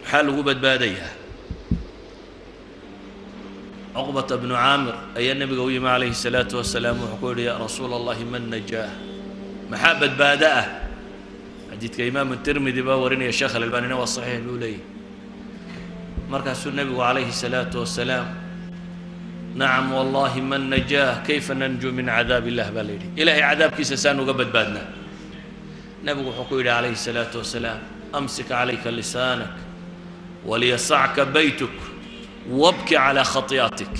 Maxaa lagu badbaadayaa? Cuqbata bnu Caamir ayaa nebiga u yimi calayhi salaatu wasalaam. Wuxuu ku yidhi: "Yaa rasuula Allahi, man najaah?" Maxaa badbaado ah? Xadiidka Imaamu Tirmidi baa warinaya, Sheekh Alalbanina waa saxiix buu leeyahy. Markaasuu nebigu calayhi salaatu wasalaam: "Nacam wallahi, man najaah? Kayfa nanju min cadaab illah?" baa la yidhi. Ilahay cadaabkiisa saan uga badbaadnaa? Nebigu wuxuu ku yidhi calayhi salaatu wasalaam: "Amsik calayka lisaanak, waliyasacka baytuk, wabki calaa khati'atik."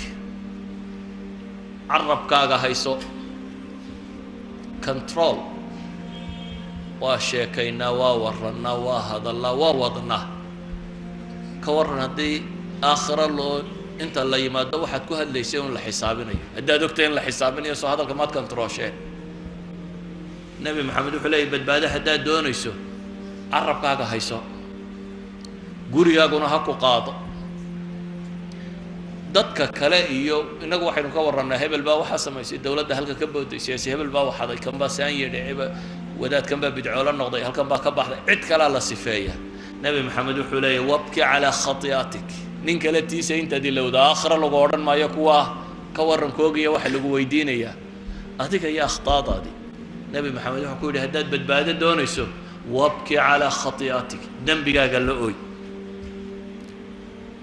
Carabkaaga hayso, control. Waa sheekaynaa, waa warrannaa, waa hadallaa, waa wadnaa. Ka warran haddii aakhiro loo inta la yimaado waxaad ku hadlaysay un la xisaabinayo? Haddaad ogtay in la xisaabinayo, soo hadalka maad controlsheen? Nebi Maxamed wuxuu leeyay: badbaado haddaad doonayso, carabkaaga hayso, gurigaaguna ha ku qaado. Dadka kale iyo innagu waxaynu ka warrannaa: hebel baa waxaa samaysay, dowladda halka ka booday, siyaasi hebel baa waxaday, kan baa saan yedhi, wadaadkan baa bidcoolo noqday, halkan baa ka baxday, cid kalaa la sifeeya. Nebi Maxamed wuxuu leeyahy: "Wabki calaa khati'atik." Nin kale tiisa intaad ilowda, aakhira lagu odhan maayo kuwaa ka warrankoogiya, waxa lagu weydiinayaa adiga iyo akhtaadaadii. Nebi Maxamed wuxuu ku yidhi: haddaad badbaado doonayso, wabki calaa khati'atik, dembigaaga la ooy.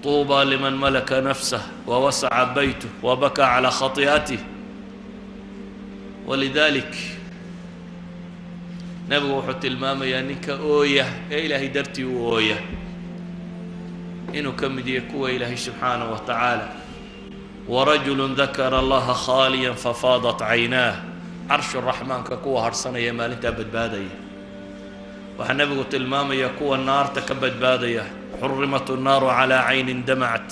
Tuuba liman malaka nafsah wawasaca baytuh wabakaa calaa khati'atih. Walidalik nebigu wuxuu tilmaamayaa ninka ooya ee Ilaahay dartii u ooya inuu ka mid yahay kuwa Ilaahay subxaanaه wa tacaala: "Warajulu dakara Allaha khaaliya fafaadat caynaah." Carshu raxmaanka kuwa harhsanaya maalintaa badbaadaya. Waxaa nebigu tilmaamaya kuwa naarta ka badbaadaya: "Xurimat الnaaru calى caynin damacat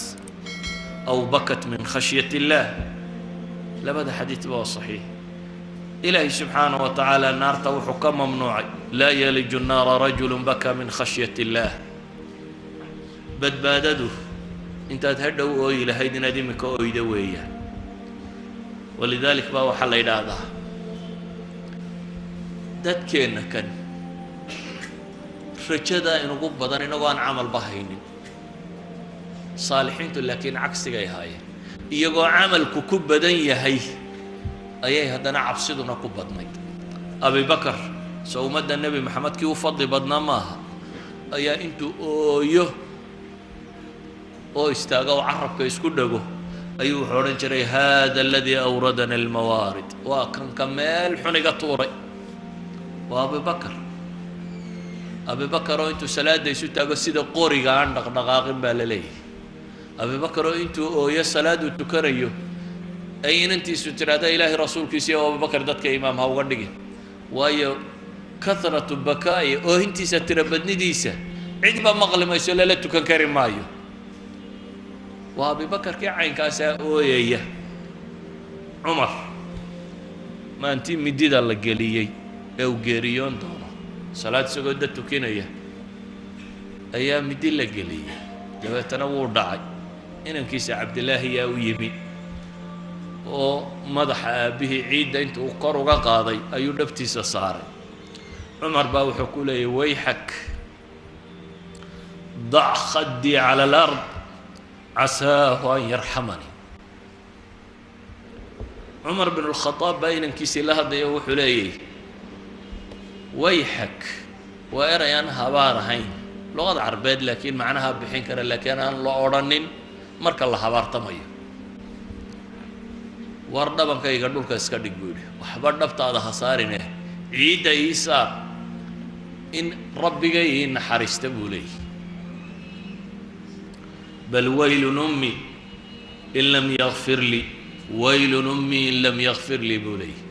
aw bakat min khashyaة اllah." Labada xadiidba waa saxiix. Ilaahay subxaanaه wa tacaala naarta wuxuu ka mamnuucay: "Laa yaliju الnaara rajulu baka min khashyaة اllah." Badbaadadu intaad hadhow ooyi lahayd inaad imika oydo weeyaan. Walidalik baa waxaa la yidhaahdaa dadkeenna kan rajada inugu badan inagoo aan camalba haynin. Saalixiintu laakiin cagsigay ahaayeen: iyagoo camalku ku badan yahay ayay haddana cabsiduna ku badnayd. Abibakar, soo ummadda Nebi Maxamed kii u fadli badnaa maaha, ayaa intuu ooyo oo istaago oo carabka isku dhago ayuu wuxuu odhan jiray: "Hada aladii awradana almawaarid." Waa kanka meel xun iga tuuray. Waa Abibakar. Abibakar oo intuu salaadda isu taago sida qoriga aan dhaqdhaqaaqin baa la leeyahay. Abibakar oo intuu ooyo salaaduu tukanayo ay inantiisu tidhahda: "Ilaahay rasuulkiisiiyo, Abubakar dadka imaam ha uga dhigin, waayo kathratu bakaa'i, oohintiisa tira badnidiisa, cidba maqli mayso, lala tukan kari maayo." Waa Abibakarkii caynkaasaa ooyaya. Cumar, maantii midida la geliyey ee uu geeriyoon doono, salaad isagoo dad tukinaya ayaa midi la geliyey, dabeetana wuu dhacay. Inankiisa Cabdilaahi yaa u yimi oo madaxa aabbihii ciidda intuu kor uga qaaday ayuu dhabtiisa saaray. Cumar baa wuxuu ku leeyay: "Wayxak, dac khaddii cala alard, casaahu an yarxamani." Cumar bin lkhadaab baa inankiisii la hadlaya oo wuxuu leeyay: "Wayxak." Waa eray aan habaar ahayn luqada Carbeed, laakiin macnaha bixin kara, laakiin aan la odrhanin marka la habaartamayo. "War dhabankayga dhulka iska dhig," buu yidhi, "waxba dhabtaada ha saarine, ciidda ii saar in Rabbigay ii naxariista," buu leeyahy. "Bal waylun ummi in lam yakfir lii, waylun ummi in lam yakfir lii," buu leeyahy.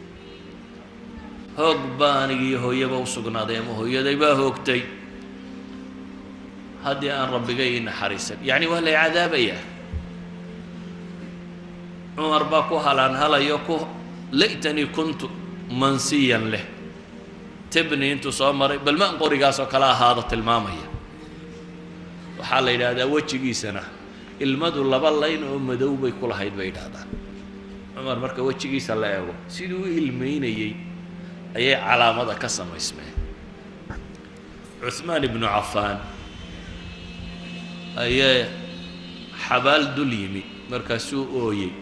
Hoog baa anigiiyo hooyaba u sugnaaday, ama hooyaday baa hoogtay, haddii aan Rabbigay ii naxariisan, yacni waa lay cadaabayaa. Cumar baa ku halaanhalayo ku "laytanii kuntu mansiyan" leh, tibni intuu soo maray bal maan qorigaasoo kale ahaado tilmaamaya. Waxaa la yidhaahdaa wejigiisana ilmadu laba layn oo madow bay ku lahayd, bay yidhahdaan. Cumar marka wejigiisa la eego siduu u ilmeynayey ayay calaamada ka samaysmeen. Cuhmaan ibnu Cafaan Ayaa xabaal dul yimi, markaasuu ooyey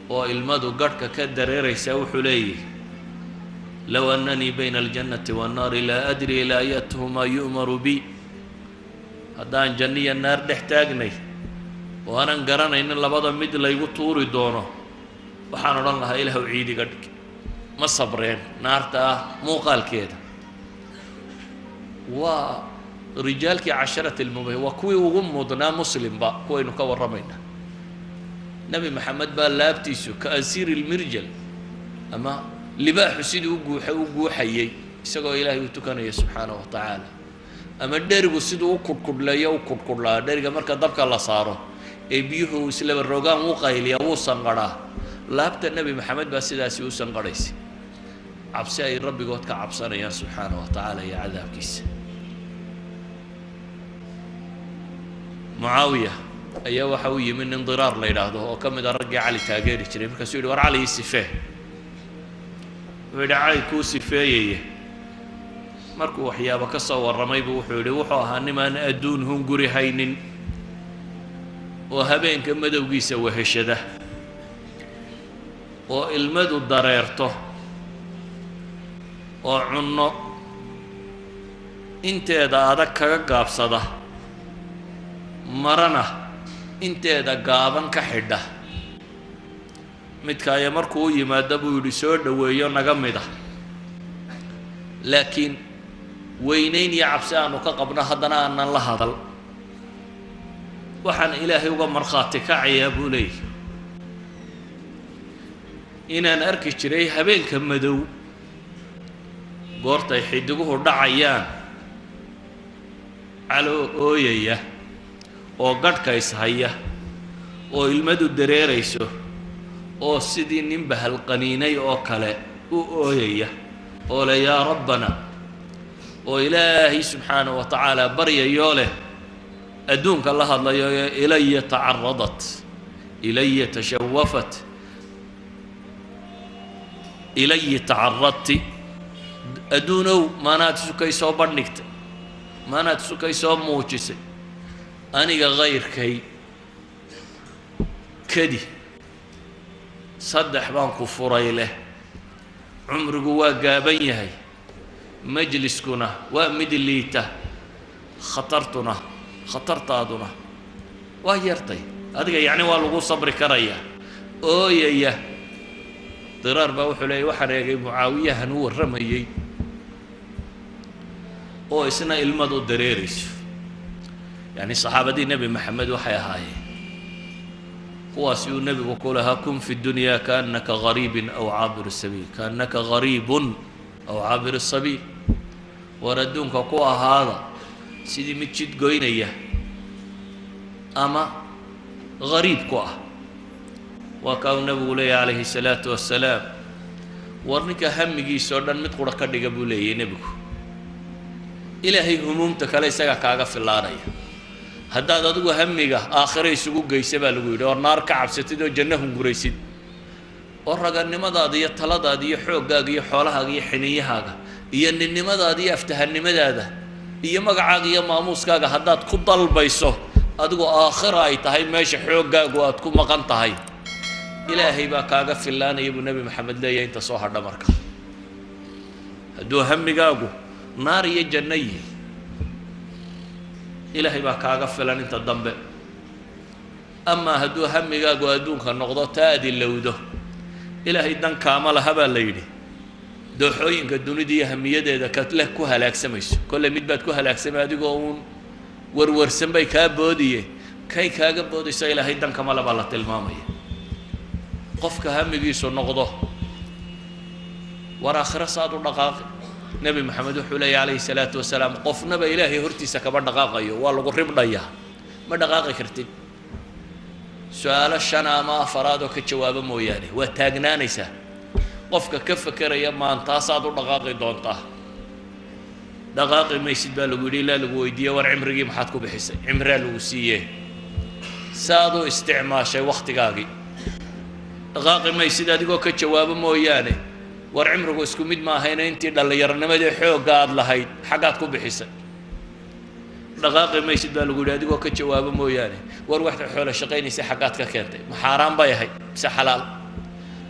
oo ilmadu garhka ka dareeraysaa. Wuxuu leeyahy: "Low annanii bayna aljannati waannaari laa adri ilaa ayatuhumaa yu'maru bi." Haddaan janno iyo naar dhex taagnay oo aanan garanaynin labada mid laygu tuuri doono, waxaan odhan lahaa: "Ilaahu ciidiga dhig, ma sabreen naarta ah muuqaalkeeda." Waa rijaalkii casharati almubahir, waa kuwii ugu mudnaa muslimba kuwaynu ka warramaynaa. Nebi Maxamed baa laabtiisu ka asiiri lmirjal ama libaaxu sidii u guuxa u guuxayay isagoo Ilaahay u tukanaya subxaanahu wa tacaala, ama dherigu siduu u kudhkudhleeyo u kudhkudhlaa. Dheriga marka dabka la saaro ee biyuhu islaba rogaan, wuu qayliyaa, wuu sanqadhaa. Laabta Nebi Maxamed baa sidaasi u sanqadhaysay, cabsi ay rabbigood ka cabsanayaan subxaanahu wa tacaala iyo cadaabkiisa. Mucaawiya ayaa waxa u yimi nin Diraar la yidhaahdo oo ka mid a raggii Cali taageeri jiray. Markaasuu yidhi: "War, Cali ii sifee." Wuxuu yidhi: "Cali kuu sifeeyaya." Markuu waxyaabo ka soo warramay buu wuxuu yidhi: "Wuxuu ahaa nimaan adduun hunguri haynin oo habeenka madowgiisa weheshada oo ilmadu dareerto oo cunno inteeda adag kaga gaabsada, marana inteeda gaaban ka xidha. Midkaaya markuu u yimaado," buu yidhi, "soo dhoweeyo naga mid ah, laakiin weynayn iyo cabsi aanu ka qabno haddana aanan la hadal. Waxaan Ilaahay uga markhaati kacayaa," buu leeyahy, "inaan arki jiray habeenka madow goortay xidiguhu dhacayaan caloo ooyaya oo gadhka ishaya oo ilmadu dareerayso oo sidii nin bahalqaniinay oo kale u ooyaya oo leh 'Yaa Rabbana,' oo Ilaahay subxaanahu wa tacaala baryayoo leh, adduunka la hadlayo: 'Ilaya tacaradat, ilaya tashawafat, ilayi tacaradti. Adduunow, maanaad isukay soo bandhigtay, maanaad isukay soo muujisay, aniga kayrkay kadi saddex baan ku furay leh. Cumrigu waa gaaban yahay, majliskuna waa mid liita, khatartuna khatartaaduna waa yartay adiga, yacni waa lagu sabri karayaa.' Ooyaya." Diraar baa wuxuu leeyay: "Waxaan eegay Mucaawiyahan u warramayey oo isna ilmadu dareerayso." Yacni saxaabadii Nebi Maxamed waxay ahaayeen kuwaasi uu nebigu ku lahaa: "Kun fi dunya kaannaka gariibin aw caabir sabiil, kaannaka gariibun aw caabir sabiil." War, adduunka ku ahaada sidii mid jid goynaya ama gariib ku ah. Waa kaa uu nebigu leeyahy calayhi salaatu wassalaam: "War, ninka hamigiisa oo dhan mid qura ka dhiga," buu leeyahy nebigu, "Ilaahay humuumta kale isagaa kaaga fillaanaya." Haddaad adigu hamiga aakhiro isugu geysa, baa lagu yidhi, oo naar ka cabsatid oo janno hunguraysid oo raganimadaada iyo taladaada iyo xooggaaga iyo xoolahaaga iyo xiniyahaaga iyo ninnimadaada iyo aftahanimadaada iyo magacaaga iyo maamuuskaaga haddaad ku dalbayso adigu aakhira ay tahay meesha xooggaagu aad ku maqan tahay, Ilaahay baa kaaga fillaanaya, buu Nebi Maxamed leeyahay, inta soo hadha. Marka hadduu hamigaagu naar iyo janno yihi, Ilaahay baa kaaga filan inta dambe. Amaa hadduu hamigaagu adduunka noqdo, taa aad ilowdo, Ilaahay dan kaama laha, baa la yidhi. Dooxooyinka dunida iyo hamiyadeeda ka leh ku halaagsamayso, kolley mid baad ku halaagsamay adigoo uun warwarsan bay kaa boodiye, kay kaaga boodayso Ilaahay dan kama le, baa la tilmaamaya. Qofka hamigiisu noqdo war aakhiro saad u dhaqaaqi, Nebi Maxamed wuxuu leeyahy calayhi salaatu wasalaam: qofnaba Ilaahay hortiisa kama dhaqaaqayo, waa lagu ribdhayaa, ma dhaqaaqi kartid su-aalo shana ama afaraad oo ka jawaabo mooyaane, waa taagnaanaysaa. Qofka ka fekeraya maantaasaad u dhaqaaqi doontaa, dhaqaaqi maysid, baa lagu yidhi, ilaa lagu weydiiye: war, cimrigii maxaad ku bixisay? Cimraa lagu siiye, saad u isticmaashay wakhtigaagii? Dhaqaaqi maysid adigoo ka jawaabo mooyaane. War, cimrigu isku mid ma ahayna, intii dhallinyaronimadii xoogga aad lahayd xaggaad ku bixisay? Dhaqaaqi maysid baa lagu yidhi adigoo ka jawaabo mooyaane. War waxaad xoolo shaqaynaysa xaggaad ka keentay, ma xaaraan bay ahayd mise xalaal?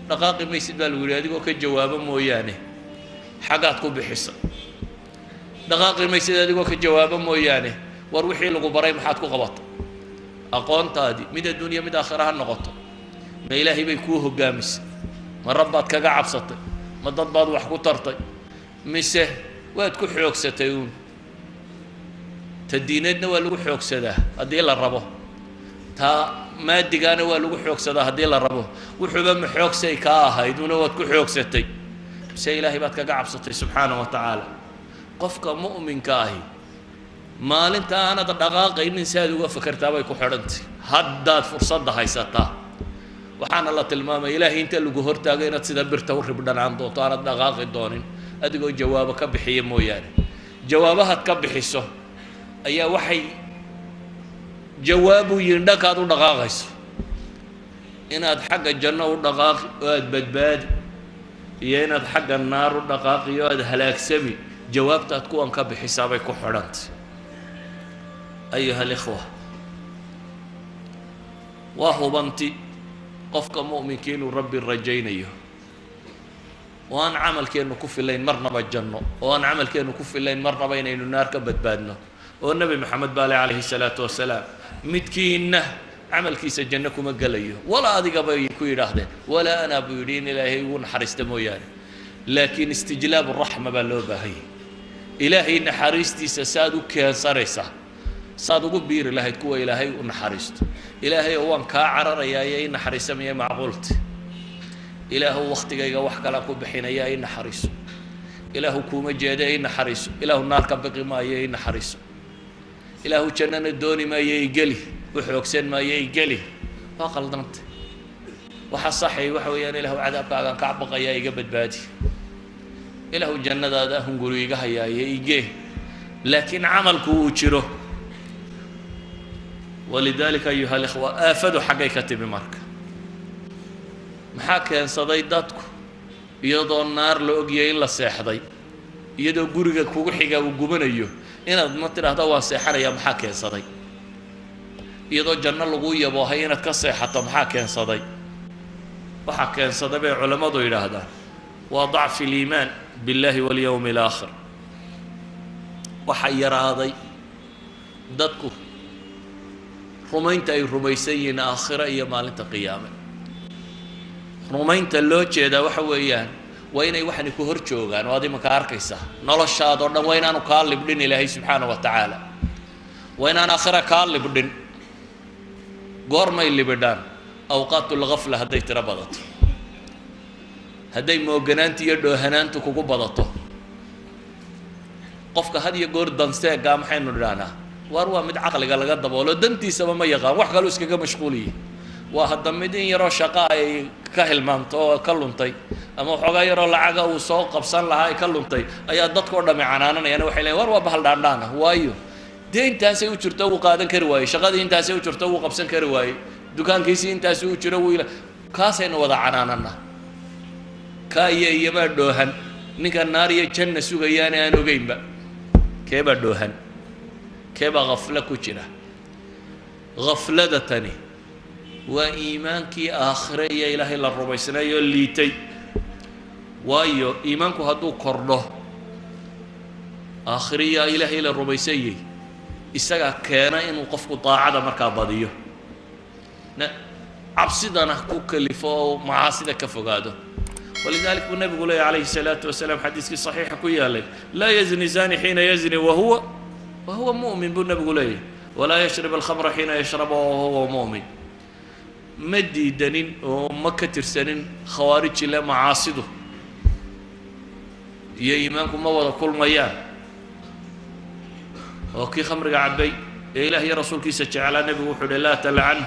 Dhaqaaqi maysid baa lagu yidhi adigoo ka jawaabo mooyaane, xaggaad ku bixisa. Dhaqaaqi maysid adigoo ka jawaabo mooyaane, war wixii lagu baray maxaad ku qabatay? Aqoontaadii mid adduunya mid aakhira ha noqoto, ma Ilaahay bay kuu hoggaamisay? Ma rabbaad kaga cabsatay? Ma dad baad wax ku tartay? Mise waad ku xoogsatay uun? Ta diineedna waa lagu xoogsadaa haddii la rabo, taa maadigaana waa lagu xoogsadaa haddii la rabo. Wuxuuba ma xoogsay kaa ahayd una waad ku xoogsatay, mise Ilaahay baad kaga cabsatay subxaana wa tacaala? Qofka mu'minka ahi maalinta aanad dhaqaaqaynin si aad uga fakertaa bay ku xidhantay. Haddaad fursadda haysataa, waxaana la tilmaamaya Ilaahay inta lagu hortaago inaad sida birta u ribdhanaan doonto, aanad dhaqaaqi doonin adigoo jawaabo ka bixiya mooyaane. Jawaabahaad ka bixiso ayaa waxay jawaabu yihin dhankaad u dhaqaaqayso, inaad xagga janno u dhaqaaqi oo aada badbaadi, iyo inaad xagga naar u dhaqaaqi oo aada halaagsami. Jawaabtaad kuwan ka bixisaa bay ku xidhantay. Ayuha alikhwa, waa hubanti qofka mu'minka inuu Rabbi rajaynayo, oo aan camalkeennu ku filayn marnaba janno, oo aan camalkeennu ku filayn marnaba inaynu naar ka badbaadno. Oo Nebi Maxamed baale calayhi salaatu wasalaam, midkiinna camalkiisa janno kuma gelayo, walaa adiga bay ku yidhaahdeen, walaa anaa buu yidhi, in Ilaahay ugu naxariista mooyaane. Laakiin istijlaabu raxma baa loo baahanyay. Ilaahay naxariistiisa saaad u keensanaysaa, saad ugu biiri lahayd kuwa Ilaahay u naxariisto. Ilaahay oo waan kaa cararayaa iyo i naxariisamaya macquulta. Ilaahu waktigayga wax kalaan ku bixinaya, i naxariiso. Ilaahu kuuma jeeda, i naxariiso. Ilaahu naar ka biqi maayo, i naxariiso. Ilaahu jannana dooni maayo, i geli. U xoogsan maayo, i geli. Waa qaldanta. Waxa saxay waxa weeyaan, Ilaahu cadaabkaagaan ka baqayaa, iga badbaadi. Ilaahu jannadaada hunguri iga hayaaye, igee. Laakiin camalku uu jiro. Walidaalika ayuha alikhwa, aafadu xaggay ka timi marka? Maxaa keensaday dadku iyadoo naar la ogyahay in la seexday, iyadoo guriga kugu xigaa uu gubanayo inaad ma tidhaahdo waan seexanayaa? Maxaa keensaday iyadoo janno lagu yaboohay inaad ka seexato? Maxaa keensaday? Waxaa keensaday bay culammadu yidhaahdaan waa dacfi aliimaan biاllahi walyowmi alaakhir. Waxaa yaraaday dadku rumaynta ay rumaysan yihiin aakhiro iyo maalinta qiyaame. Rumaynta loo jeedaa waxa weeyaan waa inay waxani ku hor joogaan oo ad imanka arkaysaa noloshaadoo dhan. Waa inaanu kaa libdhin Ilaahay subxaana wa tacaala, waa inaan aakhira kaa libdhin. Goormay libidhaan? Awqaat lgafla hadday tiro badato, hadday mooganaanta iyo dhoohanaantu kugu badato. Qofka had iyo goor danseegaa maxaynu idhahnaa? Waar waa mid caqliga laga daboolo, dantiisaba ma yaqaan, wax kaluu iskaga mashquuliye. Waa hadda mid in yaroo shaqa ay ka hilmaamto oo ka luntay, ama waxoogaa yaroo lacaga uu soo qabsan lahaa ay ka luntay, ayaa dadkao dhami canaananayaan. Waxay leeyiin war waa bahal dhaandhaana, waayo dee intaasay u jirto wuu qaadan kari waayey, shaqadii intaasay u jirto wuu qabsan kari waayey, dukaankiisii intaasi u jiro wuu, kaasaynu wada canaanana. Kaa iyo iyamaa dhoohan ninka naar iyo janna sugayaana aan ogeynba? Keebaa dhoohan? Keebaa khaflo ku jira? Khaflada tani waa iimaankii aakhire iyo Ilaahay la rumaysnaayoo liitay. Waayo iimaanku hadduu kordho, aakhire iyo Ilaahay la rumaysanyay, isagaa keena inuu qofku daacada markaa badiyo, na cabsidana ku kalifo oo macaasida ka fogaado. Walidalik buu nabigu leeyay calayhi الsalaatu wasalaam xadiiskii saxiixa ku yaalay, laa yazni zani xiina yazni wahuwa mu'min buu nabigu leeyahy, walaa yashrib alkhamra xiina yashraba wahuwa mu'min. Ma diidanin oo ma ka tirsanin khawaarijile macaasidu iyo iimaanku ma wada kulmayaan, oo kii khamriga cabbay ee Ilaah iyo rasuulkiisa jeclaa, nebigu wuxuu uhi laa talcanhu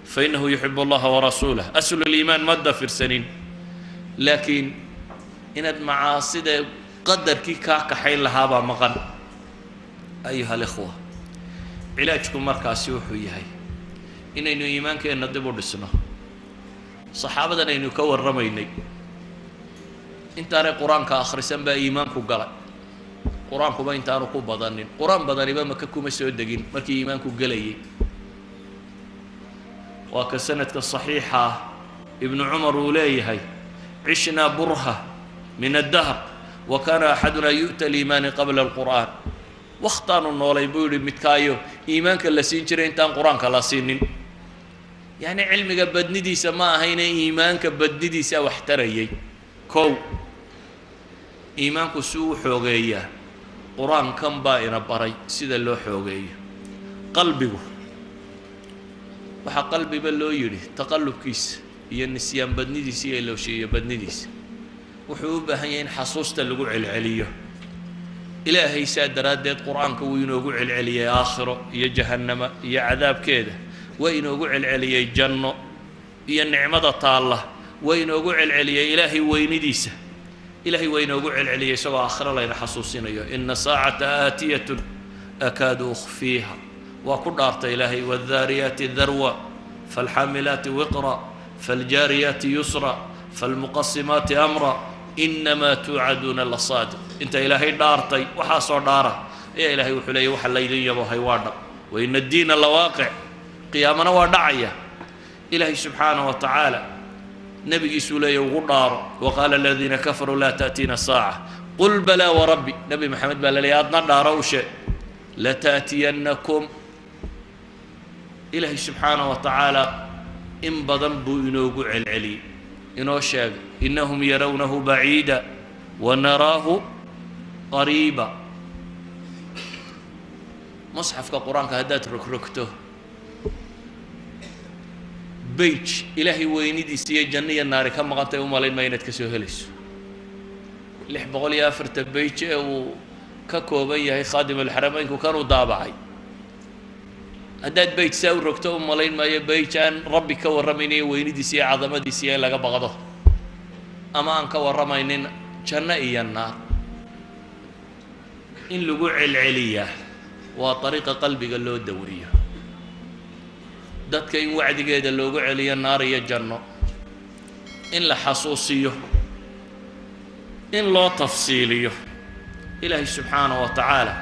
fainahu yuxib allaha warasuulah. Aslu liimaan ma dafirsanin, laakiin inaad macaasida qadarkii kaa kaxayn lahaabaa maqan. Ayuha alikhwa, cilaajku markaasi wuxuu yahay inaynu iimaankeenna dib u dhisno. Saxaabadan aynu ka warramaynay intaanay qur-aanka akhrisan baa iimaanku galay. Qur-aankuba intaanu ku badanin, qur-aan badaniba Maka kuma soo degin markii iimaanku gelayay. Waa ka sanadka saxiixa ah Ibnu Cumar uu leeyahay: "Cishnaa burha min addahr wa kaana axadunaa yu'ta aliimaani qabla alqur'aan." Wakhtaanu noolay, buu yidhi, midkaayo iimaanka la siin jiray intaan qur-aanka la siinin. Yacni cilmiga badnidiisa ma ahayne, iimaanka badnidiisa wax tarayay. Kow, iimaanku si uu xoogeeyaa, qur-aankan baa ina baray sida loo xoogeeyo qalbigu. Waxaa qalbiba loo yidhi taqallubkiisa iyo nisyaan badnidiisa iyo ilowshiiyo badnidiisa. Wuxuu u baahan yahay in xasuusta lagu celceliyo Ilaahay. Saa daraaddeed qur-aanka wuu inoogu celceliyey aakhiro iyo jahannama iyo cadaabkeeda, waa inoogu celceliyey janno iyo nicmada taalla, waa inoogu celceliyey Ilaahay weynidiisa. Ilaahay waa inoogu celceliyey isagoo aakhiro layna xasuusinayo: "Ina saacata aatiyatun akaadu ukhfiiha." Waa ku dhaartay Ilaahay: "Wاldaariyaati darwa, falxaamilaati wiqra, faljaariyaati yusra, falmuqasimaati amra, inamaa tuucaduuna lasaadiq." Inta Ilaahay dhaartay, waxaasoo dhaara ayaa Ilahay wuxuu leeyay: "Waxa laydin yabohay waa dhab." "Waina addiina lawaaqic." Qiyaamana waa dhacaya. Ilaahay subxaanaه wa tacaala nebigiisuu leeya ugu dhaaro: "Waqaala aladiina kafaruu laa ta'tiina saaca, qul balaa warabbi." Nebi Maxamed baa la leeyay: "Adna dhaaro, u sheeg lataأtiyannakum." Ilaahay subxaanaه wa tacaala in badan buu inoogu celceliyey, inoo sheegay: "Inahum yarawnahu baciida wanaraahu qariiba." Musxafka qur-aanka haddaad rogrogto, page Ilaahay weynidiisa iyo janno iyo naari ka maqantay u malayn maa inaad ka soo helayso. 604 page ee uu ka kooban yahay Khaadim Alxarameynku kanuu daabacay, haddaad page saa u rogto, u malayn maayo page aan Rabbi ka warramaynayo weynidiisa iyo cadamadiisa iyo in laga baqdo, ama aan ka warramaynin janno iyo naar. In lagu celceliyaa waa dariiqa qalbiga loo daweeyo. Dadka in wacdigeeda loogu celiyo naar iyo janno, in la xasuusiyo, in loo tafsiiliyo. Ilaahay subxaanaه wa tacaala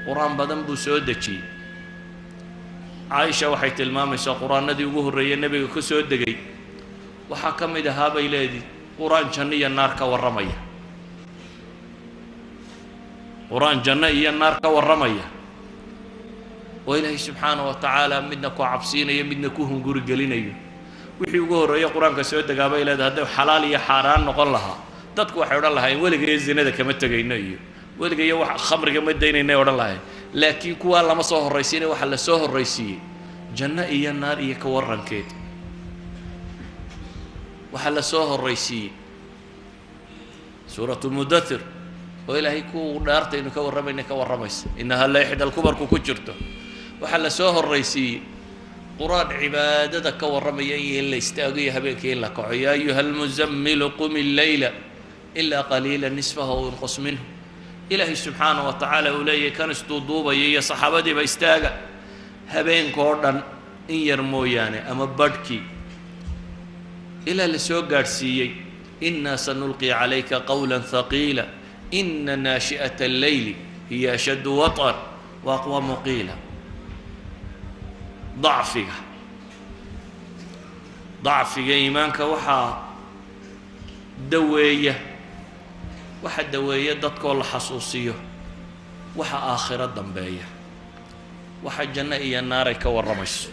qur-aan badan buu soo dejiyey. Caaisha waxay tilmaamaysaa qur-aanadii ugu horreeyey nebiga ku soo degay waxaa ka mid ahaa, bay leedii, qur-aan janno iyo naar ka warramaya, qur-aan janno iyo naar ka warramaya, oo Ilaahay subxaana wa tacaala midna ku cabsiinayo, midna ku hunguri gelinayo. Wixii ugu horreeye qur-aanka soo degaa, bay leedahay, hadday xalaal iyo xaaraan noqon lahaa, dadku waxay odhan lahaayeen weligayo zinada kama tegayno iyo weligayo wax khamriga ma daynaynay odhan lahayn. Laakiin kuwaa lama soo horraysiinay, waxaa la soo horraysiiyey janno iyo naar iyo ka warrankeed. Waxaa la soo horraysiiyey Suuratu Mudathir, oo Ilaahay ku dhaartaynu ka warramayna ka warramaysa, "Inahaa la ixda alkubarku" ku jirto. Waxaa la soo horraysiiyey qur-aan cibaadada ka warramaya iyo in la istaago iyo habeenkii in la kaco: "Ya ayuha almuzammilu qum illeyla ilaa qaliila, nisfahu aw inqus minhu." Ilaahay subxaana wa tacaala uu leeyahy kan isduuduubaya iyo saxaabadiiba: "Istaaga habeenkoo dhan in yar mooyaane ama badhkii," ilaa la soo gaadhsiiyey "inaa sanulqi calayka qawla haqiila, ina naashi'ata alleyli hiya ashaddu waط'an wa aqwamu qiila." Dacfiga iimaanka waxaa daweeya, waxa daweeya dadkoo la xasuusiyo waxa aakhiro dambeeya, waxa janno iyo naaray ka warramayso.